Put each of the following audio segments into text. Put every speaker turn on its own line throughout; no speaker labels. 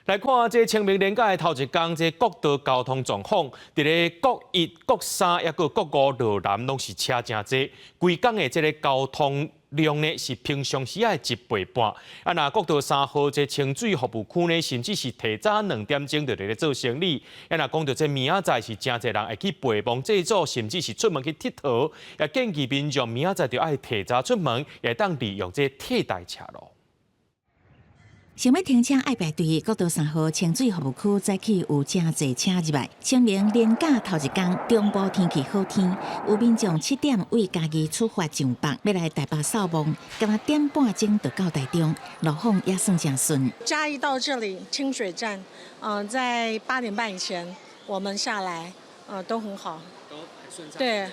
來看這清明連假的頭一工，這國道交通狀況，佇咧國一、國三，抑閣國五羅南，攏是車誠濟。規工的這个交通量呢，是平常時的一倍半。啊，若國道三號這清水服務區呢，甚至是提早2點鐘就佇咧做生理。啊，若講著這明仔載是誠濟人會去陪墓祭祖，甚至是出門去𨑨迌，也建議民眾明仔載就愛提早出門，會當利用這替代車路。
想欲停車愛排隊，國道三號清水服務區早起有誠濟車入來。清明連假頭一工，中部天氣好天，有民眾7點為嘉義出發上北，欲來台北掃墓，敢若點半鐘就到台中，路況也算誠順。
嘉義到這裡清水站，在8點半以前我們下來，都很好。對，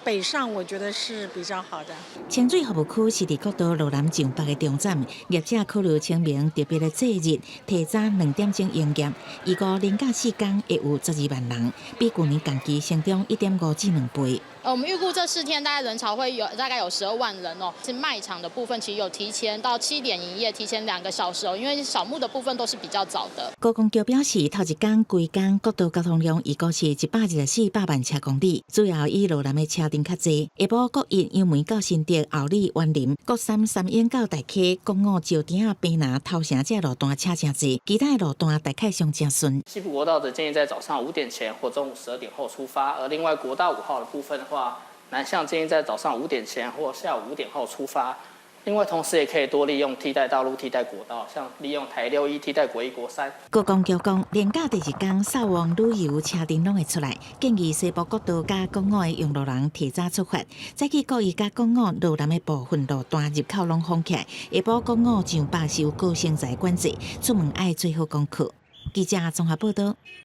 北上我覺得是比較好的。
清水服務區是佇國道羅南上北的終站，業者考慮清明特別的節日，提早2點鐘營業。預估連假四工會有12萬人，比舊年同期成長1.5至2倍。
我們預估這4天大概人潮會有大概有12萬人哦。是賣場的部分，其實有提前到7點營業，提前2個小時哦，因為掃墓的部分都是比較早的。
高公橋表示，頭一工規工國道交通量預估是124百萬車公里，主要以羅南的車陣較濟。下晡國一楊梅到新竹后里員林，國三三莺到大溪，國五石碇仔平林頭城這路段車誠濟，其他的路段大概上誠順。
西部國道則建議在早上5點前或中午12點後出發，而另外國道5號的部分的話，南向建議在早上5點前或下午5點後出發。另外，同時也可以多利用替代道路、替代國道，像利用台六一替代國一、國三。
高公橋講，連假第二工，掃墓旅遊車陣攏會出來，建議西部國道佮國五的用路人提早出發。早起國一佮國五羅南的部分路段入口攏封起來，下晡國五上北是有高升材管制，出門愛做好功課。記者綜合報道。